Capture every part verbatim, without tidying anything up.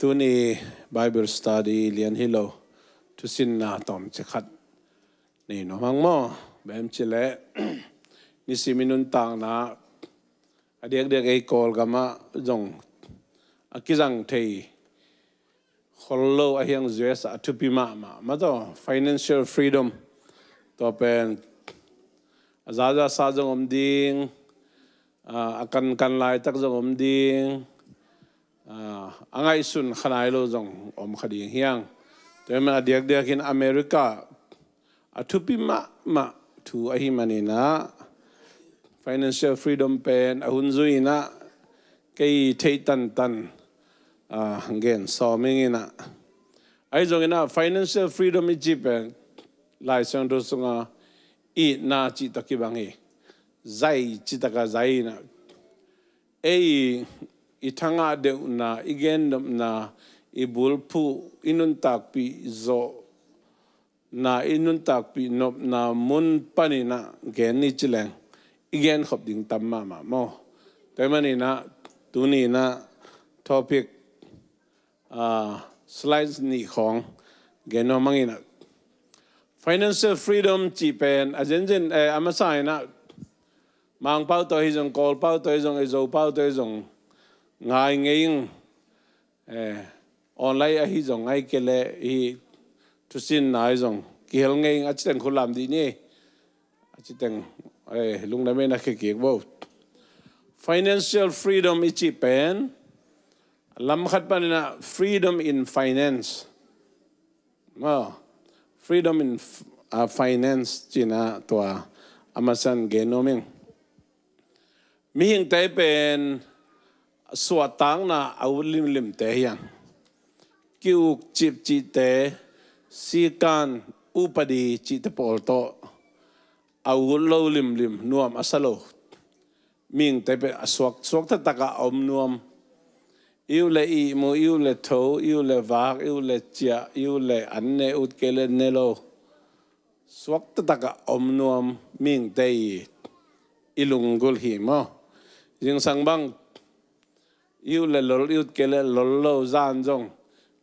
Tuni Bible study lian hi lo, thusinna tawmcik khat nei nuam hang maw. Bang hiam cih leh nisim i nuntakna a diakdiak ei Kawlgam ah zong a kizang thei khol lo a hiang, U S ah a thupi mahmah mah tawh financial freedom. Tua pen a zaza sa zong om ding, a, a kankan laitak zong om ding, a, a ngaihsun kha nai lo zong om kha ding hiang. Tua hi man a diakdiakin America a thupi mahmah thu ahi manin ah financial freedom pen a hun zui in ah kei theih tantan, a, gen sawm ing in ah. Ahi zongin ah financial freedom i cih pen Lai Siangtho sunga itna cih tawh kibang hi. Zai cih taka zai in ah ei i thangah deuhna, i gennopna, i bulphuh, i nuntakpih zawhna, i nuntakpih nopna mun panin ah gen ni ci leng i genkhop ding tam mahmah maw. Tua hi manin ah tuni in ah topic, a, slides nih khawng gen nuam hang in ah, financial freedom cih pen a zenzen, eh, a masa in ah Mangpau tawh hi zong, Kawlpau tawh hi zong, eh, Zopau tawh hi zong ngai ngei ing. Eh, online ahi zong, ahih kei leh hih thusinna ahi zong kihel ngei ing. A citeng khut lam dih ni. A citeng, eh, lungdam ei na khekik bo. Financial freedom i cih pen lam khat panin ah freedom in finance. Maw, freedom in f-, a, finance cih in ah tua a masa in gen nuam ing. Mihingte pen suahtakna a ut limlimte hiang. Ki-uk cipcihte, sikan, upadi cihte pawl tawh a ut lo limlim, nuam a sa lo. Mihingte pen a suak, suak taktak a om nuam. I ut leh ihmu, i ut leh tho, i ut leh vak, i ut leh ciah, i ut leh an ne, ut kei leh ne lo. Suak taktak a om nuam mihingte i, i lunggulh hi maw. Zingsang bang i ut leh lol, i ut kei leh lol lo, zan zong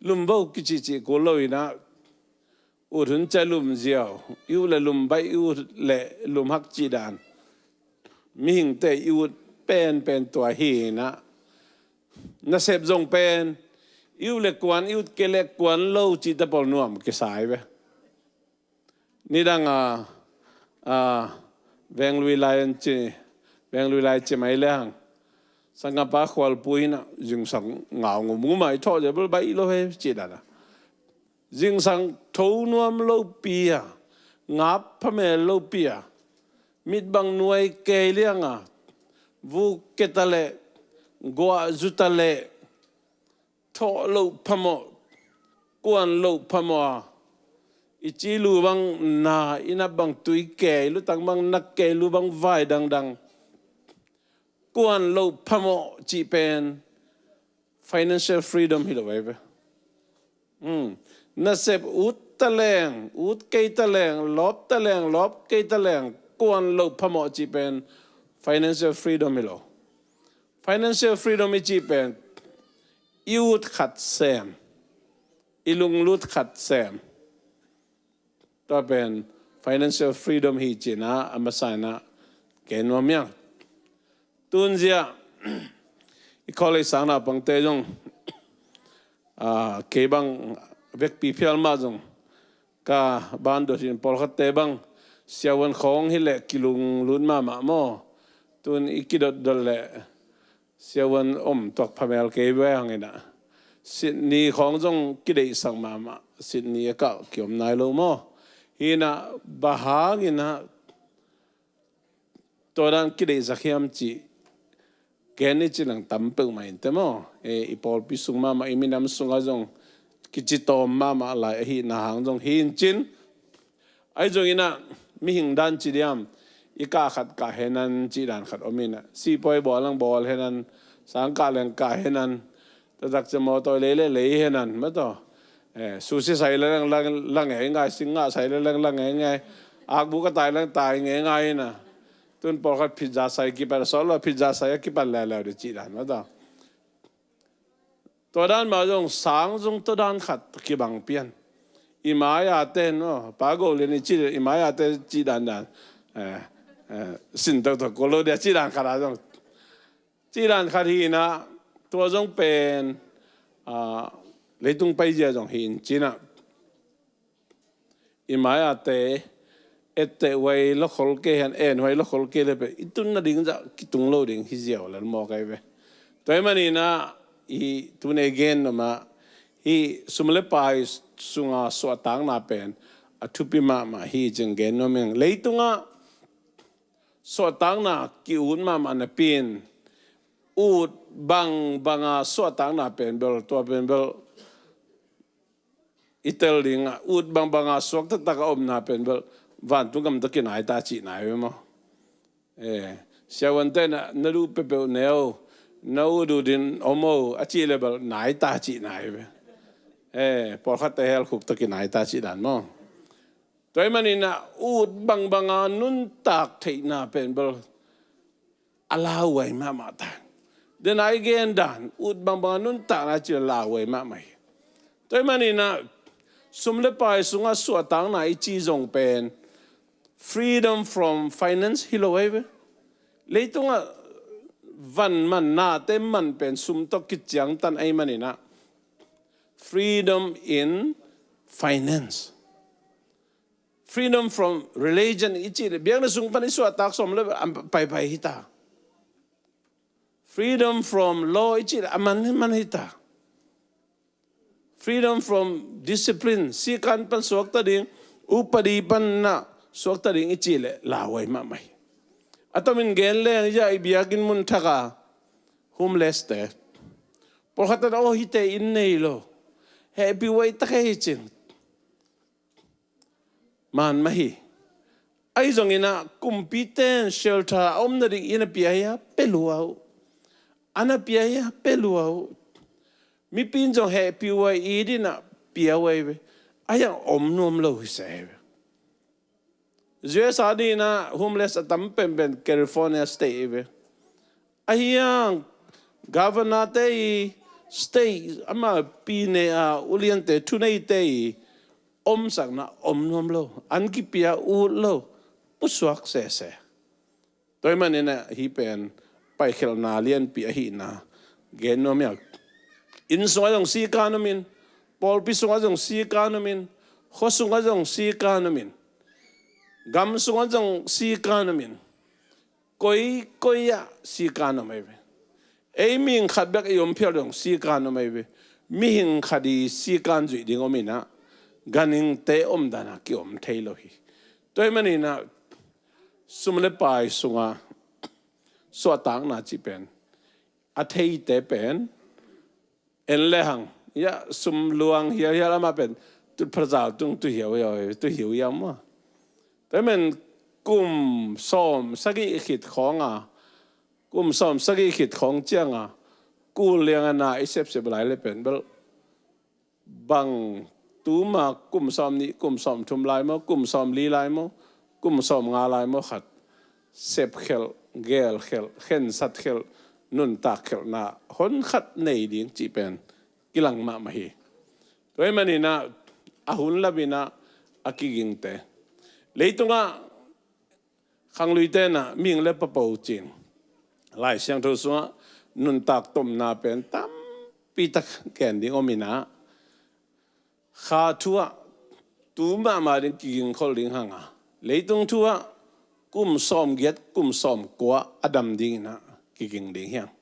lum bo kicihcih kul lo in ah, ut hun ciang lum ziau, i ut leh lum baih, i ut leh lum hak cih dan. Mihingte i ut penpen tua hi in ah, nasep zong pen i ut leh kuan, i ut kei leh kuan lo cihte pawl nuam kisai ve. Nidang a, a, Venglui lai an ci, Venglui lai ci mai lehang, sanggampa khualpui in ah zingsang ngau ngumngum a i thawh zia bul baih lo he cih dan a. Zingsang tho nuam lopi a, ngap phamel lopi a, mit bang nuai kei liang a, vuk ke ta leh, guah zu ta leh, thawh loh phamawh, kuan loh phamawh a, i ci lu bang na, i nap bang tui kei, lutang bang na kei, lu bang vai dangdang, kuan loh phamawh cih pen financial freedom hi lo veve. Hmm. Nasep ut ta leng, ut kei ta leng, lawp ta leng, lawp kei ta leng, kuan loh phamawh cih pen financial freedom hi lo. Financial freedom i cih pen i ut khat sem, i lunglut khat sem. Tua pen financial freedom hi cih in ah a masa in ah gen nuam ing. Tunzia i college sang naupangte zong, a, kei bang vekpi phial mah zong ka ban dot in, pawlkhatte bang siavuan khawng hi leh kilunglut mahmah maw. Tun i kidotdot leh siavuan om tuak phamel kei ve hang in ah. Sydney khawng zong kideihsak mahmah, Sydney a kah kiom nai lo maw. Hi in ah bang hang in ah tua dan kideihsak hiam cih gen ni ci leng tam peuhmah in teh maw. E, i pawlpi sung mahmah, i minam sungah zong kici tawm mahmah lai ahihna hang zong hi in cin. Ahi zongin ah mihing dan ci diam, i kah khat kah henan cih dan khat om in ah, sipuai bawl leng bawl henan, sang kah leng kah henan, taktak ciang mawtaw lei leh lei henan, mawtaw, eh, sushi sai leng la, la ngeingai, sing ngah sai leng la ngeingai, akbu ka tai leng tai ngeingai in ah, tun pawlkhat pizza sai kipan, sawt lo pizza sai a kipan leuleu ding cih dan, mawtaw. Tua dan mah zong sang zong tua dan khat kibang pian. I mai-a ten, oh, Pa Go Lian i ci, i mai-a ten ci dandan, eh, eh, sin toktok ko lo dia ci dan khat a zong, ci dan khat hi inah, tua zong pen, ah, leitung paizia zong hi in ci inah, i mai-a te etteh huai lo khol kei hen, en huai lo khol kei le pen i tun nading zah kitung lo ding hi ziau lel mawk ahi ve. Tua ahih maninah i tuni gen nuam ah, hih sum le pai sunga suahtakna pen a thupi mahmah hi cih gen nuam ing. Leitungah suahtakna ki-ut mahmah napi-in, ut bangbanga suahtakna pen bel, tua pen bel i tel dingah, ut bangbanga suak taktak a omna pen bel vantung gam tawh kinai ta cihna hi ve maw? Eh, siavuante na, na duh peuhpeuh ne o, na ut ut in om o a cih le bel nai ta cihna hi ve. Eh, pawlkhatte helkhuk tawh kinai ta cih dan maw? Tua ahih maninah ut bangbanga nuntak theihna pen bel a lauhuai mahmah ta. Dena i gen dan, ut bangbanga nuntakna cih a lauhuai mahmah hi. Tua ahih maninah sum le pai sungah suahtakna i ci zong pen freedom from finance hi lo ahi ve. Leitungah van man, nate man pen sum tawh kiciangtan ahih maninah freedom in finance. Freedom from religion i cih le biakna sung pan i suahtak sawm le a paipai hi ta. Freedom from law i cih le a man, man hi ta. Freedom from discipline, sikan pan suakta ding, upadi pan na suakta ding i cih le lauhuai mahmah hi. A tomin gen leng, ya, i biakinn mun thak a homeless te, pawlkhatte na, oh, hihte inn nei lo, hehpih huai tak hi cin. Man mah hi. Ahi zongin ah kumpite in shelter a om nading inn a pia hi a, pia lua uh. An a pia hi a, pia lua uh. Mipi in zong hehpih huai, it in ah pia huai ve. Ahi zong om nuam lo hi se hi ve. U S A dingin ah homeless a tam penpen California state hi ve. Ahi zong governor te i, state ama pine a uliante, thuneite i omsakna om nuam lo, an kipia ut lo, pusuak sese. Tua ahih maninah hih pen paikhelhna lianpi ahihna gen nuam hi a. Inn sungah zong sikan om in, pawlpi sungah zong sikan om in, khua sungah zong sikan om in, gam sungah zong sikan om in, koikoi ah sikan om ahi ve. Ei mihing khat bek i om phial dong sikan om ahi ve. Mihing khat i sikan zuih ding om inah, ganhingte omdan ah kiom thei lo hi. Tua ahih maninah sum le pai sunga suahtakna cih pen a theite pen en le hang, ya, sum luang hiauhiau amah pen tutphazau tung tu hiauhiau, tu hiauhiau maw. Tua ahih manin kum sawm sagih khit khawng a, kum sawm sagih khit khawng ciang a kul liang a na i sepsep lai le pen bel, bang tuma kum sawm nih, kum sawm thum lai maw, kum sawm li lai maw, kum sawm nga lai maw khat sepkhelh, gelkhelh, khensat khelh, nuntak khelhna hon khat nei ding cih pen kilang mahmah hi. Tua ahih maninah a hun laminah a kigingte, leitungah khangluite inah mihing le papo cin Lai Siangtho sungah nuntak tomna pen tampitak gen ding om inah, kha thu ah tu mahmah ding kigingkhol ding hang a, leitung thu ah kum sawm giat, kum sawm kua a dam ding inah kiging ding hi hang.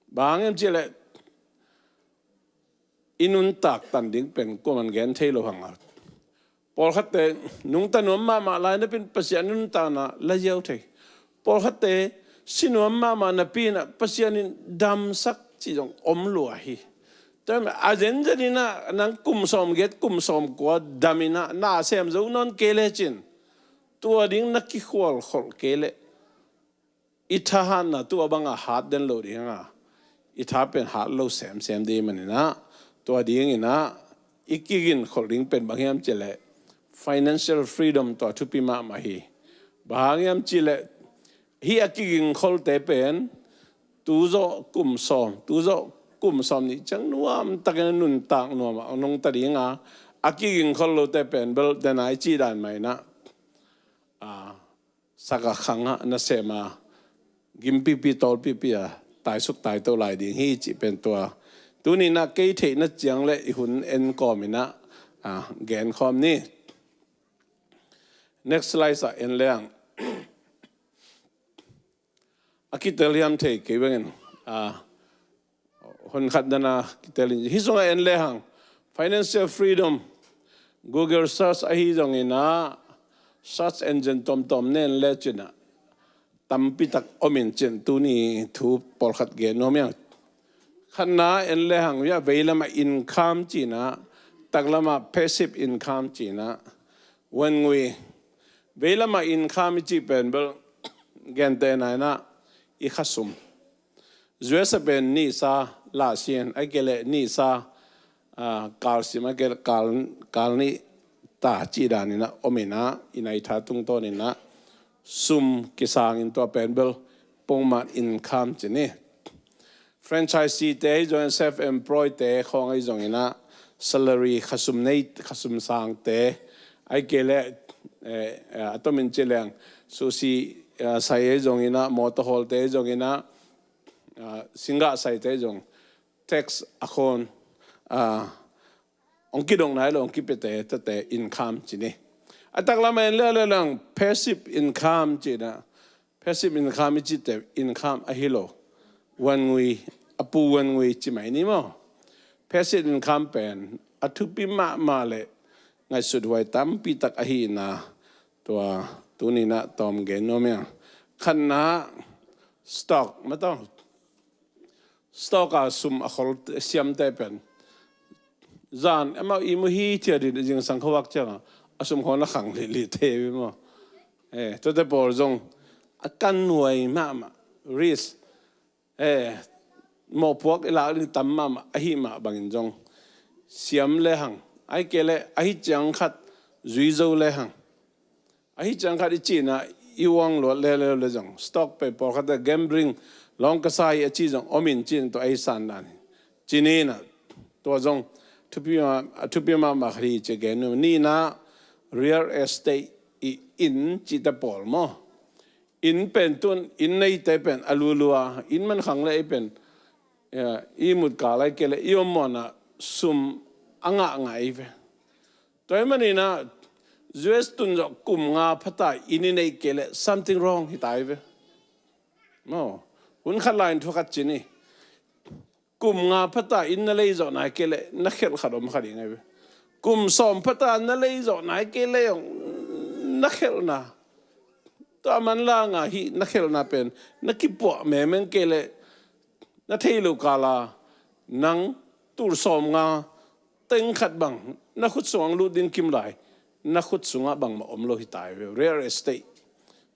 Bang hang hiam cih leh i nuntak tan ding pen kuaman gen thei lo hang a, pawlkhatte nungta nuam mahmah lai napi-in Pasian nuntakna la ziau thei. Pawlkhatte si nuam mahmah napi-in ah Pasian in damsak cih zong om lua hi. Tua ahih manin a zenzen inah nang kum sawm giat, kum sawm kua dam inah na sem zo nawn kei lecin, tua ding na kikhualkholh kei leh i thahatna tua banga hat den lo ding a, i tha pen hat lo semsem ding maninah, tua dinginah i kiginkholh ding pen bang hiam cih leh financial freedom tua thupi mahmah hi. Bang hang hiam cih leh hih a kiginkholte pen tu zawh kum sawm, tu zawh kum sawm nih ciang nuam takin a nuntak nuam a nungta ding a, a kiging khol lote pen bel dena i cih dan mah in ah, a, sak a khang a nasem a gimpipi tawlpipi a taisuk taito lai ding hi cih pen tua tuni in ah kei theihna ciang le i hun en kawm in ah, a, gen khawm ni. Next slide ah en leng a kitel hiam thei kei bangin, a, hun khat dan a kitel in hi sungah en lehang financial freedom, Google search ahi zongin ah search engine tomtom nen le cin ah tampi tak om in cin tuni thu pawlkhat gen nuam hiang. Khatna en lehang veilam ah income cin ah, taklam ah passive income cin ah, vangui. Veilam ah income i cih pen bel gentehna in ah i khasum. U S a pen nisa lahsian, ahih kei leh nisa, a, kalsim, ahih kei leh kal, kal nih ta cih dan in ah om in ah, i nai tha tungtawn in ah sum kisang in tua pen bel pongman income ci ni. Franchisee te ahi zongin, self employed te khawng ahi zongin ah salary khasum nei, khasum sang te, ahih kei leh, eh, eh, a tomin ci leng sushi, eh, sai ahi zongin ah, mawtaw hawl te ahi zongin ah, ah, singgah sai te ahi zong tax a khawn, ah, hong kidong nai lo hong kipia te, tate income ci ni. A taklam ah en leh lehang passive income ci in ah, passive income i cihte income ahi lo, vangui, a pu vangui ci mai ni maw. Passive income pen a thupi mahmah le ngaihsut huai tampi tak ahi in ah tua tuni in ah tawm gen nuam hiang. Khatna stock, mataw. Stock ah sum a khol siamte pen zan amau ihmu hithiat in zingsang khuavak ciang ah a sum khol na khang lihlih te hi maw. Eh, tuate pawl zong a kanhuai mahmah, risk, eh, mawhpuak i lak ding tam mahmah ahih mah bangin zong siam lehang, ahih kei leh ahi ciang khat zui zo lehang, ahi ciang khat i cih in ah i uang luat leuleu le zong stock pen pawlkhat ah gambling, lawng ka sa hi a ci zong om in ci in tua ahi san dan hi. Ci ni in ah tua zong thupi mah, a thupi mahmah khat hi ci gen nuam. Nihna real estate, i inn cihte pawl maw. Inn pen tun, inn neite pen a lulua, inn man khang le ei pen, ya, i mut kal ahih kei leh i om muan ah sum a ngah ngai ve. Tua ahih manin ah U S tun zawh kum nga phata inn i neih kei leh something wrong hi ta hi ve. Maw, hun khat lai in thu khat ci ni. Kum nga phata inn na lei zawh nai kei leh na khelh khat om kha ding ahi ve. Kum sawm phata na lei zawh nai kei leh na khelhna, tua man la nga hih na khelhna pen na kipuah mengmeng kei leh na thei lo kal a nang tul sawm nga teng khat bang na khut sungah lut ding kim lai, na khut sungah bangmah om lo hi ta hi ve, real estate.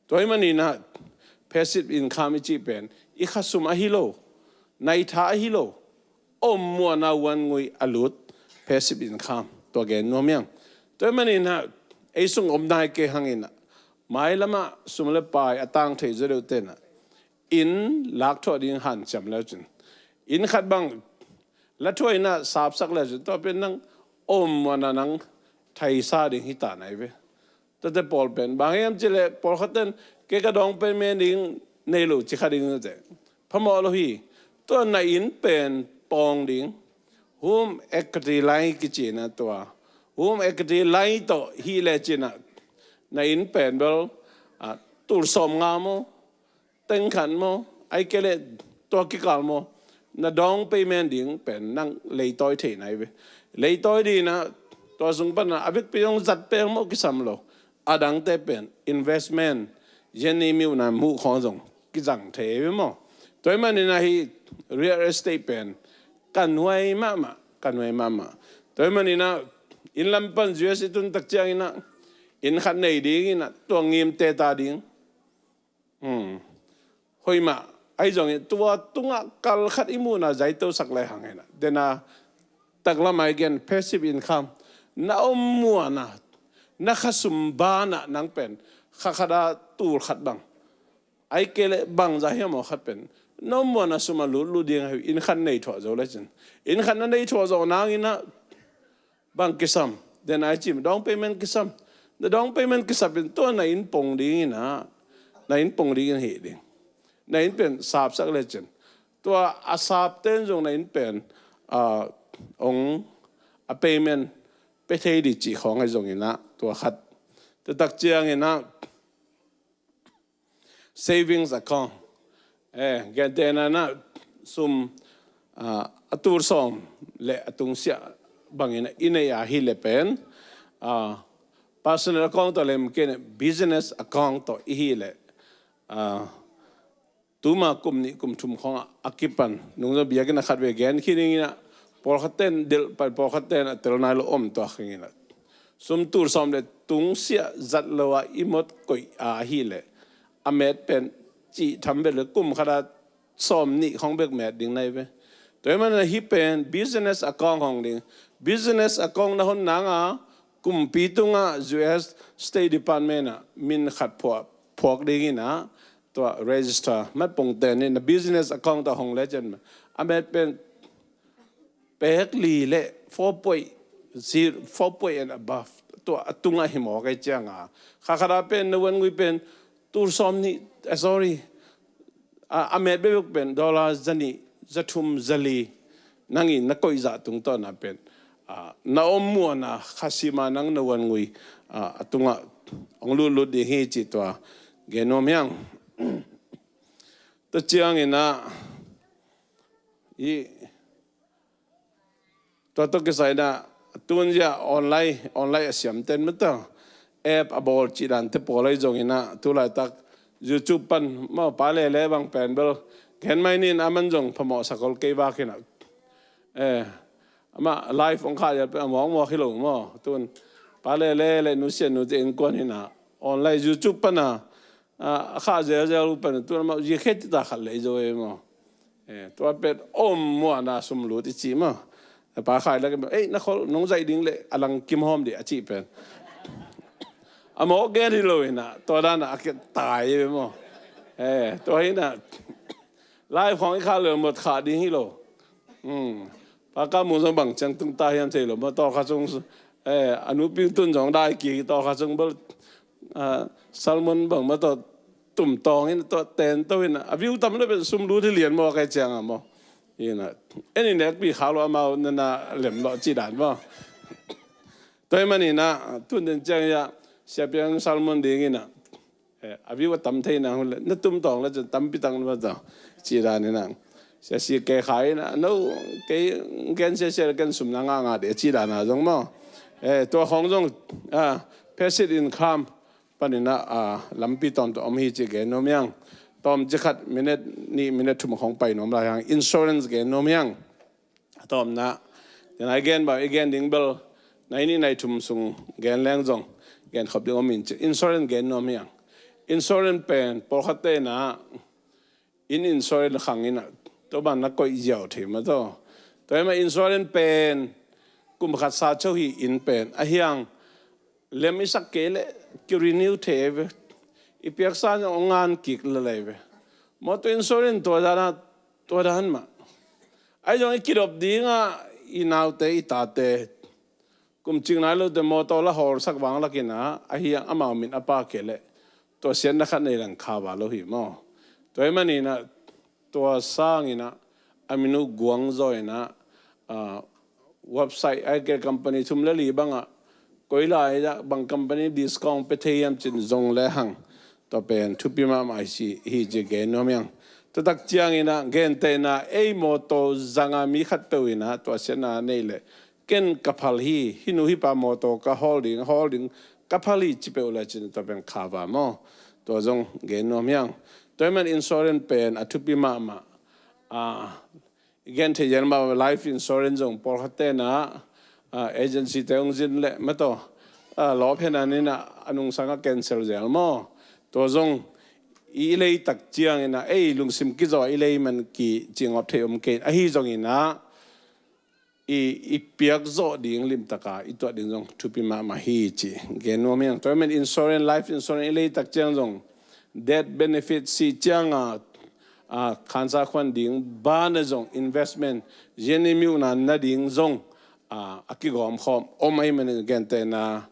Tua ahih manin ah passive income i cih pen i khasum ahi lo, nai tha ahi lo, om muan a vangui a lut, passive income, tua gen nuam hiang. Tua ahih manin ah ei sung om nai kei hangin ah mailam ah sum le pai a tang thei zaw deuh ten ah inn lak thuah ding hanciam le cin, inn khat bang la thuah in ah sapsak le cin, tua pen nang om muan a nang thaisa ding hi ta nai ve. Tuate pawl pen bang hiam cih leh pawlkhat ten kei ka down payment ding nei lo ci kha ding te phamawh lo hi. Tua na inn pen pawng ding, home equity line kici in ah, tua home equity line tawh hi le cin ah na inn pen bel, ah, tul sawm nga maw, teng khat maw, ahih kei leh tua kikal maw, na down payment ding pen nang leitawi thei nai ve. Leitawi ding in ah tua sung pan ah a vekpi zong zat peng maw kisam lo. A dangte pen investment, yen i miuhna muh khawng zong kizang thei ve maw. Tua ahih manin ah hih real estate pen kanhuai mahmah, kanhuai mahmah. Tua ahih manin ah inn lam pan U S i tun tak ciangin ah inn khat nei ding in ah tua ngim teta ding. Hmm. Hoih mah, ahi zongin tua tungah kal khat i muhna zaitosak le hang hi in ah, den a taklam ah i gen passive income, na om muan a, na khasum ban ah nang pen kha khat a tul khat bang, ahih kei leh bangzah hiam aw khat pen Na om muan a sum a lutlut ding a hi, inn khat nei thuah zo le cin. Inn khat na nei thuah zo nang in ah bang kisam, den ai cim, down payment kisam. Na down payment kisap in tua na inn pong ding in ah, na inn pong ding in hi ding. Na inn pen sapsak le cin. Tua a sap ten zong na inn pen, ah, ong a payment pe thei di cih khawng ahi zong in ah, tua khat. Tua tak ciang in ah, savings account. Eh, gentehna in ah sum, ah, a tul sawm le a tungsiah bangin i nei a hi le pen, ah, personal account tawh lem kei in business account tawh i hi le, ah, tuma kum nih kum thum khawng a kipan nungzawh biakinn a khat ve gen khin ing in ah, pawlkhat ten delh pan, pawlkhat ten a tel nai lo om tuak ing in ah, sum tul sawm le tungsiah zat lo a i mawk koih a hi le, a met pen cih tham bek le kum khat a sawm nih khawng bek met ding nai ve. Tua hi man a hi pen business account hong ding. Business account na hon nang a, kumpi tungah U S State Department ah min khat phuak, phuak ding in ah, tua register mat pong ten in a business account a hong le cin, a met pen pek li le four point zero, four point and above, tua a tungah hi mawk ahi ciang a, kha khat a pen na wan ngui pen tul sawm nih, eh, sorry, a, a met bebek pen dollar za nih, za thum, za li nang in na koih zah tungtawn a pen, ah, na om muan a kha sim a nang na wan ngui, ah, a tungah ong lutlut ding hi cih tua gen nuam hi ing. Tua ciang in ah, i tua tawh kisai in ah, tun zia online, online a siam ten mata, app a bawl cih dan te pawl ahi zong in ah, tu laitak YouTube pan maw, Pa Lele bang pen bel gen mai ni in, a man zong phamawh sak hol kei vak in ah, eh, amah live ong khah zia pen a mawkmawk hi lo maw. Tun Pa Lele le Nu Sian Nu te innkuan in ah online YouTube pan a, a, a khah zelzel uh pan, tun amah zia khe tita khat lei zo e maw. Eh, tua pet om muan a sum lut i ci maw. Pa Khai lak in, "Ei, na khol nong zaih ding le a lang kim hawm dih," a cih pen a mawk gen hi lo in ah, tua dan a a kiat tai e maw. Eh, tua hi in ah live khawng i khah lo mawk khah ding hi lo. Hmm. Pa Ka Mun zong bang ciang tung ta hiam thei lo maw, tawlkhat sung, eh, a nu Ping Tun zong dai kik, tawlkhat sung bel, ah, salmon bang maw tawh tum tawng in, tawh ten to in, a view tam lo pen sum lut hi lian maw, kai ciang a maw. Hi in ah, en in nekpi kha lo amau na na lem lo cih dan maw. Tua hi man in ah, tun den ciang in ah, Sia Piang salmon ding in ah, eh, a view a tam thei nang hun le, na tum tawng le cun tampi tang na ta cih dan in ah, sia si kei khai in ah, no, kei gen sia sia le ken sum na ngah ngah dih cih dan a zong maw. Eh, tua khawng zong, ah, passive income pan in ah, ah, lampi tawm tawh om hi cih gen nuam hi ing. Tawm ci khat minute nih minute thum khawng pai nuam lai hang, insurance gen nuam hi ing. A tawpna, den a i gen bang i gen ding bel, nai nih nai thum sung gen leng zong gen khop ding om in ci, insurance gen nuam hi ing. Insurance pen pawlkhat te in ah inn insurance khang in ah, tua bang na koih ziau thei maw taw. Tua hi mah insurance pen kum khat sa cho hi, inn pen a hi hang lem i sak kei le ki renew thei ve. I piaksa zong ong ngan kik le lei ve. Motor insurance tua dan a, tua dan mah. Ahi zong i kidop ding a, i naute i tate kum cing nai lote motor la hawlsak vang lak in ah, a hi hang amau min a pha kei le tua siatna khat nei leng kha va lo hi maw. Tua hi man in ah, tua sang in ah, a min uh guang zaw in ah, ah, website a hi kei company thum le li bang ah, koi lai ah bang company discount pe thei hiam cin zong le hang. Tua pen thupi mahmah hi ci, hi ci gen nuam hi ing. Tua tak ciang in ah, gentehna, ei motor zang a mi khat peuh in ah tua siatna nei le, ken ka phal hi, hih nu hih pa motor ka hawl ding, hawl ding ka phal hi ci peuh le cin, tua pen kha va maw. Tua zong gen nuam hi ing. Tua hi man insurance pen a thupi mahmah. Ah, i gen thei zel mah life insurance zong pawlkhat te in ah, ah, agency te hong zin le maw taw, ah, lawp hen an in ah, a nungsang ah cancel zel maw. Tua zong i lei tak ciang in ah, ei lungsim kizaw i lei man ki cingawp thei om kei. Ahi zong in ah, i, i piak zawh ding limtak a i tuah ding zong thupi mahmah hi ci gen nuam hi ing. Tua hi man insurance, life insurance i lei tak ciang zong death benefit, si ciang a, a, khansa khuan ding, bana zong investment, zian i miuhna nading zong, a, a kigawmkhawm om ahih manin gentehna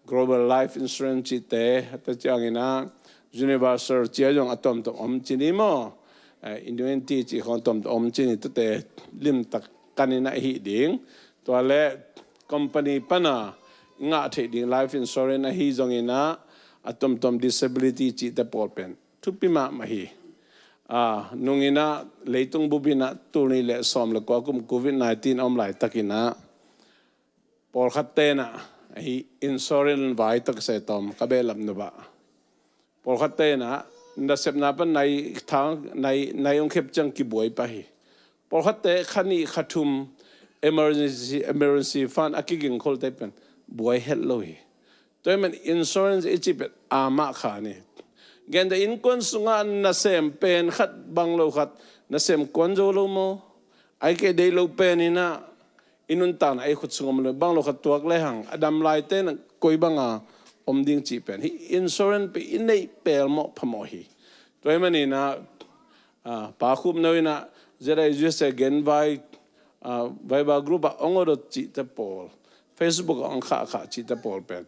Global Life Insurance cihte, tua ciangin ah Universal cih zong a tomtom om ci ni maw? Eh, Infinity cih khawng tomtom om ci ni, tuate limtak kanin ah hih ding. Tua le company pana ngah theih ding life insurance ahi zongin ah a tomtom disability cihte pawl pen thupi mahmah hi. A, nungin ah leitung bupin ah tul nih le sawm le kua kum covid nineteen a om laitakin ah pawlkhat ten ah hi insurance vai tawh kisai tawm ka behlap nop ah, pawlkhat ten ah nasepna pan nai thang, nai, nai ong khep ciang kibuai pah hi. Pawlkhatte kha nih kha thum emergency, emergency fund a kiging kholte pen buai het lo hi. Tua ahih man insurance i cih pen a mah khan hi. Gentehna innkuan sungah nasem pen khat bang lo khat nasem kuan zo lo maw? Ahih kei deih lo pen in ah i nuntakna ei khut sung om lo, bang lo khat tuak lehang a dam laite in koi banga om ding cih pen hi insurance pen i neih pelmawh phamawh hi. Tua ahih manin ah, a, Pa Khup No in ah Z I U S A genvai, a, Viber group ah ong awdot cihte pawl, Facebook ah ong khahkhah cihte pawl pen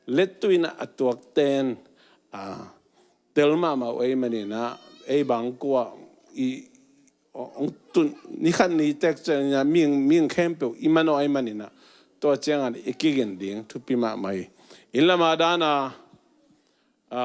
lettui in ah a tuakten, a, tel mahmah uh ahih manin ah ei bang kua i ong tun, ni khat ni tek ciangin ah mihing, mihing khempeuh i manawh ahih manin ah tua ciangin i kigin ding thupi mahmah hi. Inn lam a dan a, a,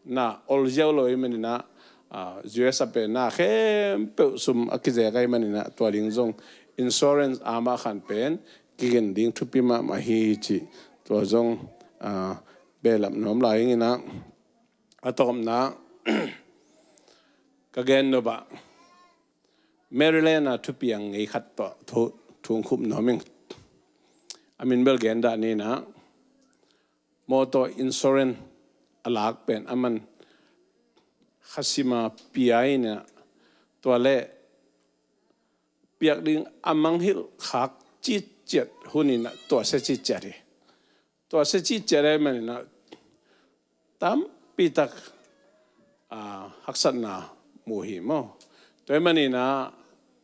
na ol ziau lo ahih manin ah, a, U S a pen na khempeuh sum a kizek ahih manin ah tua ding zong insurance a mah khan pen kigin ding thupi mahmah hi cih tua zong, a, behlap nuam lai ing in ah, a tawpna ka gen nop ah Maryland a thupiang ngei khat tawh thu, thu ong khup nuam ing. A min bel gen dah ni in ah, mawtaw insurance a lak pen aman khasima pia in ah, tua le piak ding a mangngilh khak citciat hun in ah tua sia citciat hi. Tua sia citciat ahih manin ah tampi tak, a, haksatna mu hi maw? Tua ahih manin ah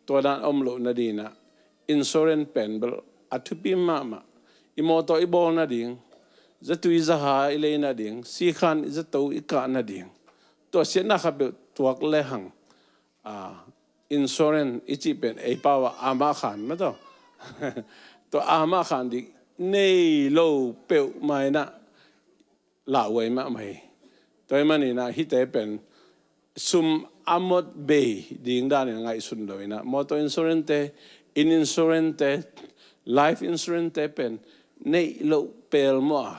tua dan om loh nading in ah insurance pen bel a thupi mahmah. I mawtaw i bawl nading, zatui zaha i lei nading, sikhan i zato i kah nading, tua siatna khat peuh tuak lehang, a, insurance i cih pen ei pau ah a mah khan maw taw. Tua a mah khan ding nei lo peuhmah in ah lauhuai mahmah hi. Tua ahih manin ah hihte pen sum a mawk bei ding danin ngaihsun lo in ah mawtaw insurance te, inn insurance te, life insurance te pen neih loh pelmawh a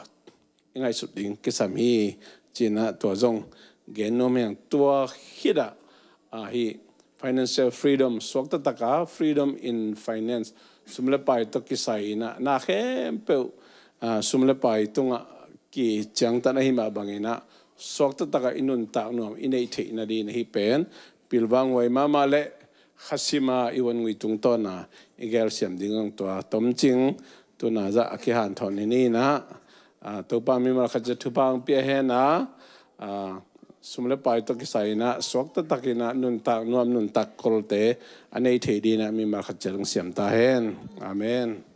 i ngaihsut ding kisam hi. Ci-in ah tua zong gen nuam hi ing. Tua khit ah, a, hi financial freedom, suakta taka freedom in finance, sum le pai tawh kisai in ah na khempeuh, a, sum le pai tungah kiciangtan ahih mah bangin ah suakta taka i nuntak nuam i neih theih nading in ah hih pen pilvang huai mahmah le khasima i vangui tungtawna i gelsiam ding zong tua tomcing tuna zah a kihanthawn hi ni in ah, a, Topa mimal khat ciat thupha ong pia hen a, a, sum le pai tawh kisai in ah suakta takin ah nuntak nuam nuntak kholte a nei thei ding in ah mimal khat ciat ong siam ta hen. Amen.